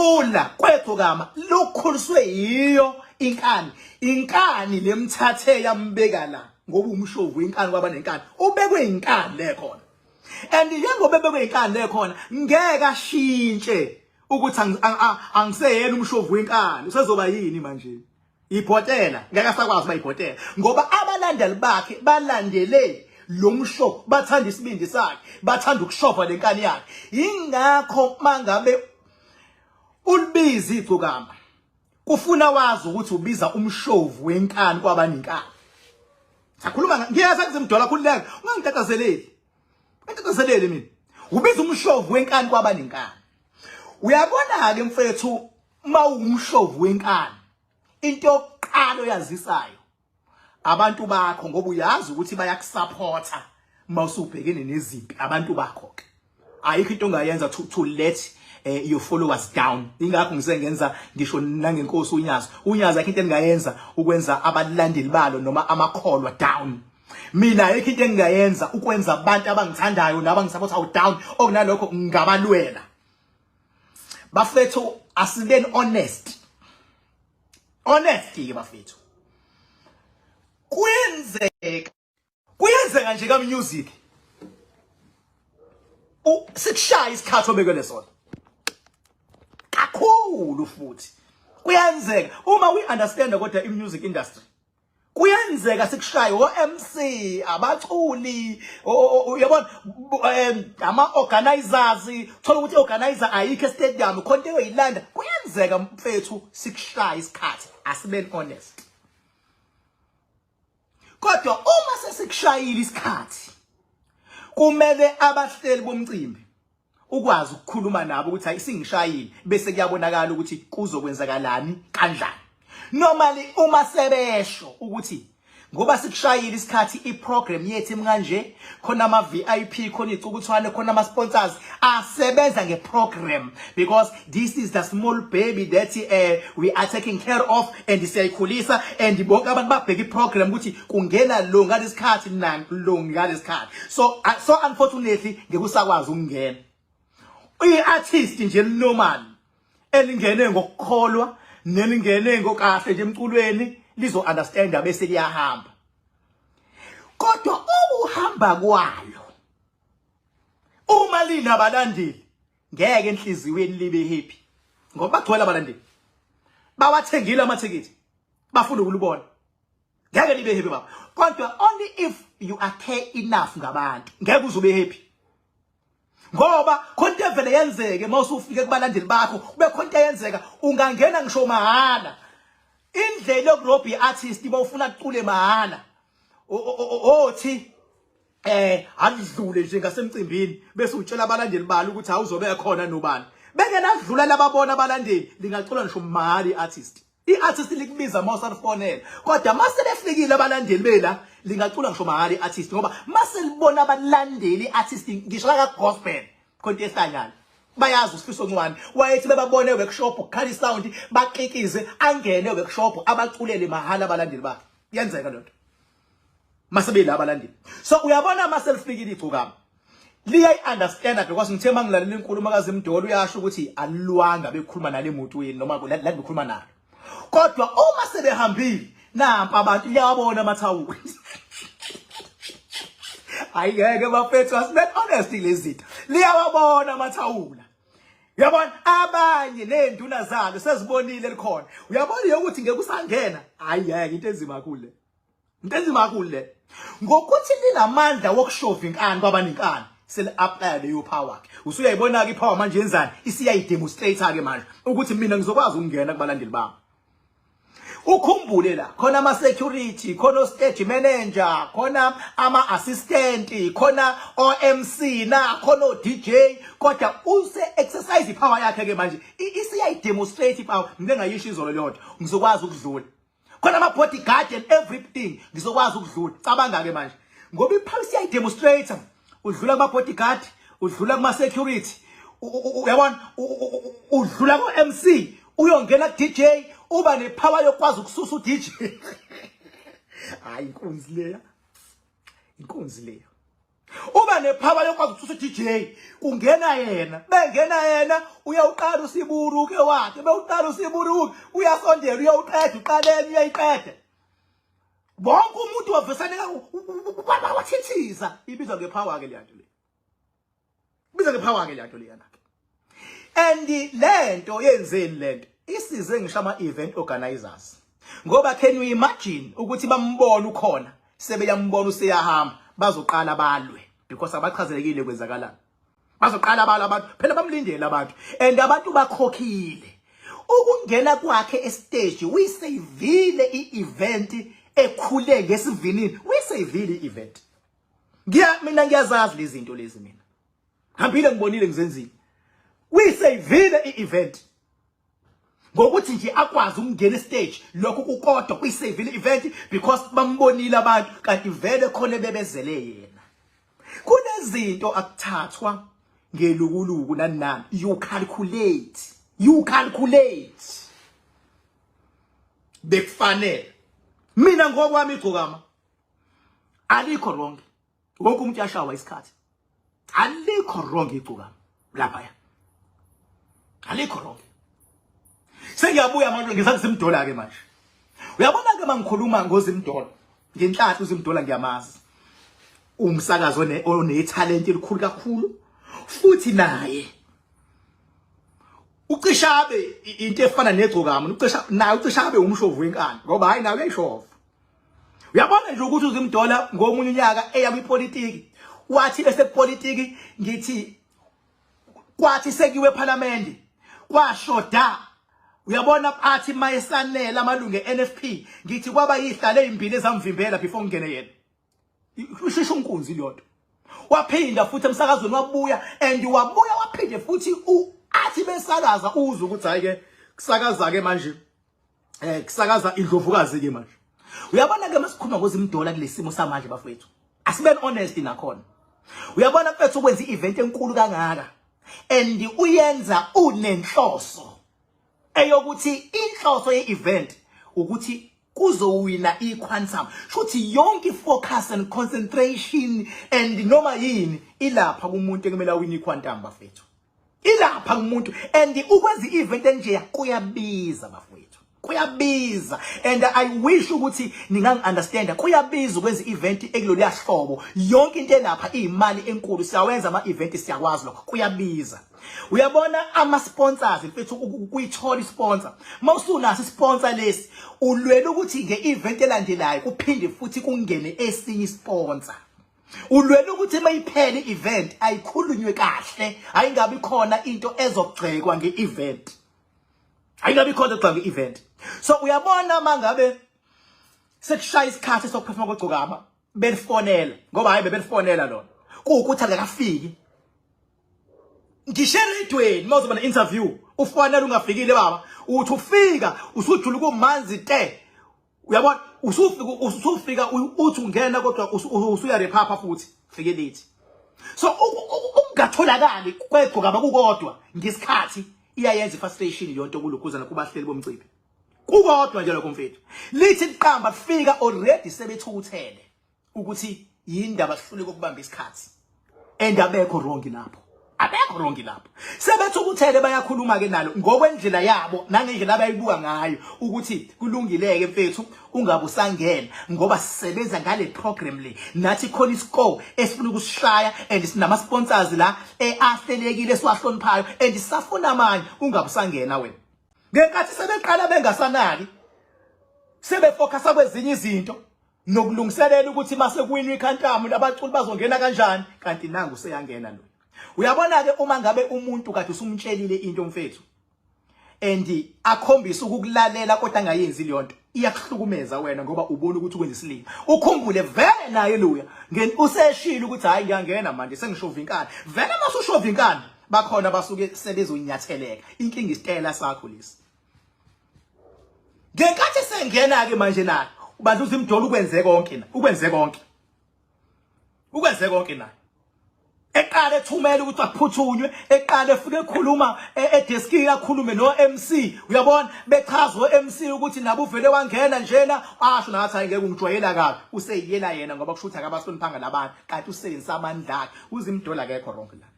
Ukukhula kwegcokama lukhuliswe yiyo inkani. Inkani lemthathe yambeka la ngoba umshovu inkani kwaba nenkani. Ubekwe inkani le khona. And njengoba ebekwe inkani le khona ngeke ashintshe ukuthi angiseyena umshovu wenkani. Usezoba yini manje? Ibhotela ngeke asakwazi uba ibhotela ngoba abalandeli bakhe balandele lo msho, bathanda isibindi sakhe, bathanda ukushova lenkani yakhe. Ingakho mangabe ulibiza igcokama kufuna wazi ukuthi ubiza umshovu wenkani kwabanenkani. Sakhuluma ngiyazi kuzimdola, khululeka, ungangitatazeleli, ungitatazeleli mina. Ubiza umshovu wenkani kwabanenkani. Uyabona-ke mfethu, uma uwumshovu wenkani, into yokuqala oyazisayo abantu bakho, ngoba uyazi ukuthi bayakusupporta uma usubhekene nezimpi, abantu bakho ke ayikho into ongayenza to let your followers down. Ingakho ngisengenza ngisho nangenkosi uNyazi. UNyazi akho into engingayenza ukwenza abalandeli balo noma amakholwa down. Mina ayikho into engingayenza ukwenza abantu abangithandayo nabangisupportayo down. Okunalokho ngabalwela. Bafethu, asibeni honest, honest ke bafethu. Kuyenzeka, kuyenzeka nje ka music sikushaya isikhathi obekele sona kakhulu, futhi kuyenzeka uma we understand. Kodwa i music industry kuyenzeka sikushaye o-MC, abaculi, uyabona, ama-organizers. Thola ukuthi i-organizer ayikho estadium, khona into eyoyilanda. Kuyenzeka mfethu sikushaye isikhathi, asibeni honest. Kodwa uma sesikushayile isikhathi, kumele abahleli bomcimbi ukwazi ukukhuluma nabo ukuthi hayi, singishayile, bese kuyabonakala ukuthi kuzokwenzakalani kanjani. Normally uma sebesho ukuthi ngoba sikushayile isikhathi, iprogram yethu imkanje, khona ama VIP, khona icukuthwane, khona ama sponsors asebenza ngeprogram, because this is the small baby that we are taking care of and siyayikhulisa, and bonke abantu babheka iprogram ukuthi kungena lo ngalesikhathi na lo ngalesikhathi. So unfortunately ngeke usakwazi ukungena. I-artist nje normal elingene ngokukholwa nelingene ngokahle nje emculweni lizo understand bese liyahamba. Kodwa ukuhamba kwalo, uma linabalandeli, ngeke enhliziyweni libe happy ngoba bagcwele abalandeli, bawathengile amathikithi, bafuna ukulubona. Ngeke libe happy baba. Kodwa only if you are care enough ngabantu, ngeke uze ube happy ngoba khona into evele yenzeke uma usufike kubalandeli bakho, kube khona into eyenzeka ungangena ngisho mahhala. Indlela yokurobha i-artist uma ufuna kucule mahhala, othi adlule nje ngasemcimbini bese utshela abalandeli balo ukuthi awuzobe khona nobani, beke nadlula lababona abalandeli, lingacula ngisho mahhala i-artist. I-artist likubiza uma usalifonela, kodwa mase befikile abalandeli bela, lingacula ngisho mahhala i-artist, ngoba mase libona abalandeli i-artist, ngisho la ka-gospel khona into ehlangana bayazi. USifiso Ncwane wayethi bebabone workshop kukhala isound, bakikize, angene workshop, abaculele mahhala abalandeli bakhe. Yenzeka lento mase bela abalandeli. So uyabona, mase lifikile igcokama liyayi-understanda, because ngithe uma ngilalela inkulumo kaZimdolo, uyasho ukuthi alilwanga bekhuluma nale motweni noma la bekhuluma nalo, kodwa uma sebehambile nampa abantu liyawabona amathawula. Hayi ngeke bafethu, asibe honest lezi zinto. Liyawabona amathawula. Uyabona, abanye nezinduna zalo sezibonile likhona. Uyabona ukuthi ngeke usangena. Hayi ngeke, into enzima kakhulu le, into enzima kakhulu le, ngokuthi linamandla wokushova inkani kwabanenkani, sele apply leyo power ke. Usuyayibona ke ipower manje yenzani, isiyayidemonstrate ke manje ukuthi mina ngizokwazi ukungena kubalandeli bami. Ukhumbule la khona ama security, khona stage manager, khona ama assistant, khona o MC, na khona o DJ, kodwa use exercise ipower yakhe ke manje, isiyayidemonstrate ipower. Ngike ngayisho izolo leyodwa, ngizokwazi ukudlula khona ama bodyguard and everything, ngizokwazi ukudlula. Cabanga ke manje, ngoba ipower isiyayidemonstrate, udlula kuma bodyguard, udlula kuma security, uyabona, udlula ku MC, uyongena ku DJ, uba nepower yokwazi ukususa u DJ. Hayi, inkunzi leya, inkunzi leya. Uba nepower yokwazi ukuthusa uDJ kungena yena, bengena yena uyawuqala usiburuke wakhe, bewuqala usiburuke uyasondela uyawuqeda uqaleni uyayiqeda. Bonke umuntu wavesaneka wathithiza ibizwa ngepower ke leyanto le. Biza ngepower ke leyanto leyana ke. And lento yenzeni lento isize ngisho ama event organizers. Ngoba can you imagine ukuthi bambona ukhona sebeyambona useyahamba bazoqala balwe because abachazelekile kwenzakalani. Bazoqala balwa abantu phela bamlindele abantu and abantu bakhokhile. Ukungena kwakhe estage uyisavile i-event ekhule ngesivinini uyisavile i-event. Ngiya mina ngiyazazi lezi zinto lezi mina. Hambile ngibonile ngizenzile. Uyisavile i-event. Ngokuthi nje akwazi ukungena estage lokho kukodwa kuyisavile i-event because bambonile abantu kanti vele khona bebezele yena. Kunezinto akuthathwa ngelukuluku nani nani. You calculate. You calculate. Bekufanele. Mina ngokwami igcokama alikho wrong wonke umuntu uyashawa isikhathi alikho wrong igcokama lapha ya alikho wrong sengiyabuya manje ngisakuzimdola ke manje uyabona ke mangikhuluma ngozimdola ngenhlanhla uzimdola ngiyamazi umsakazo one talent elikhulu kakhulu futhi naye ucishabe into efana negcokama ucisha naye ucishabe umshovu wenkani ngoba hayi naye uyayishova Uyabona nje ukuthi uZimdola ngomunye unyaka eya kwipolitiki wathi esekupolitiki ngithi kwathi sekuyiwe eParliament kwashoda uyabona athi mayesanela amalungu eNFP ngithi kwaba yihlale ezimbili ezamvimbela before ngene yena usheshe unkunzi leyonto waphinda futhi emsakazweni wabuya and wabuya waphinde futhi athi besakaza uzwe ukuthi hayi ke kusakaza ke manje eh kusakaza indlovukazi ke manje uyabona ke masikhuluma ngozimdola kulesimo samanje bafowethu asibe honest nakhona uyabona mfethu ukwenza i-event enkulu kangaka and uyenza unenhloso eyokuthi inhloso ye-event ukuthi kuzowina i-quantum shuthi yonke i-focus and concentration and noma yini ilapha kumuntu ekumele awine i-quantum bafethu ilapha kumuntu and ukwenza i-event enjeya kuyabiza bafowethu kuyabiza and i wish ukuthi ningangi-understanda kuyabiza ukwenza i-event ekuloluya hlobo yonke into elapha iyimali enkulu siyawenza ama-event siyakwazi lokho kuyabiza uyabona ama-sponsors mfethu ukuyithola i-sponsor uma usunaso i-sponsor lesi ulwela ukuthi nge-event elandelayo kuphinde futhi kungene esinye i-sponsor Ulwela ukuthi uma iphela i-event ayikhulunywe kahle, ayingabi khona into ezogxekwa nge-event. Ayingabi khona egxekwa nge-event. So uyabona mangabe sekushaya isikhathi sokuphefuma kwegcokama belifonela ngoba hayi bebelifonela lona. Kuwukuthi akakafiki. Ngisho eredweni uma uzoba ne-interview ufonela ungafikile baba uthi ufika usujula kumanzi te uyabona usufika usufika uthi ungena kodwa usuyarephapha futhi fike late so ukungatholakali kwegcoka bakukodwa ngesikhathi iyayenza ifrustration yonto kulokhuzana kubahleli bomcimbi kukodwa nje lokho mfethu lithi liqamba fika already sebethukuthele ukuthi yindaba sihluleka ukubamba isikhathi and abekho wrong lapho abekho wrong lapho sebethukuthele bayakhuluma ke nalo ngokwendlela yabo nangendlela abayibuka ngayo ukuthi kulungileke mfethu ungabe usangena ngoba sisebenza ngale program le nathi khona iscore esifuna ukusishaya and sinama sponsors la ahlelekile esiwahloniphayo and sisafuna amanye ungabe usangena wena ngenkathi sebeqala bengasanaki sebefocusa kwezinye izinto nokulungiselela ukuthi mase kuwinwa ikhantamu labaculi bazongena kanjani kanti nangu useyangena lo uyabona ke uma ngabe umuntu kade usumtshelile into mfethu and akhombisa ukukulalela kodwa angayenzi leyo nto iyakuhlukumeza wena ngoba ubona ukuthi ukwenza isilima ukhumbule vele naye luya useshilo ukuthi hayi ngiyangena manje sengishova inkani vele masushova inkani bakhona basuke sebezonyatheleka inkinga isitela sakho lesi ngenkathi sengena ke manje na ubandla uzimdola ukwenze konke na ukwenze konke ukwenze konke na Eqale ethumela ukuthi aphuthunywe, eqale efike ekhuluma edeskini akhulume no MC. Uyabona bechaza o MC ukuthi nabo uvele wangena njena asho nathi hayi ngeke ungijwayela kabi. Useyiyela yena ngoba kusho ukuthi akabahloniphanga labantu kanti usebenzisa amandla akhe. Uzimdola akekho wrong la.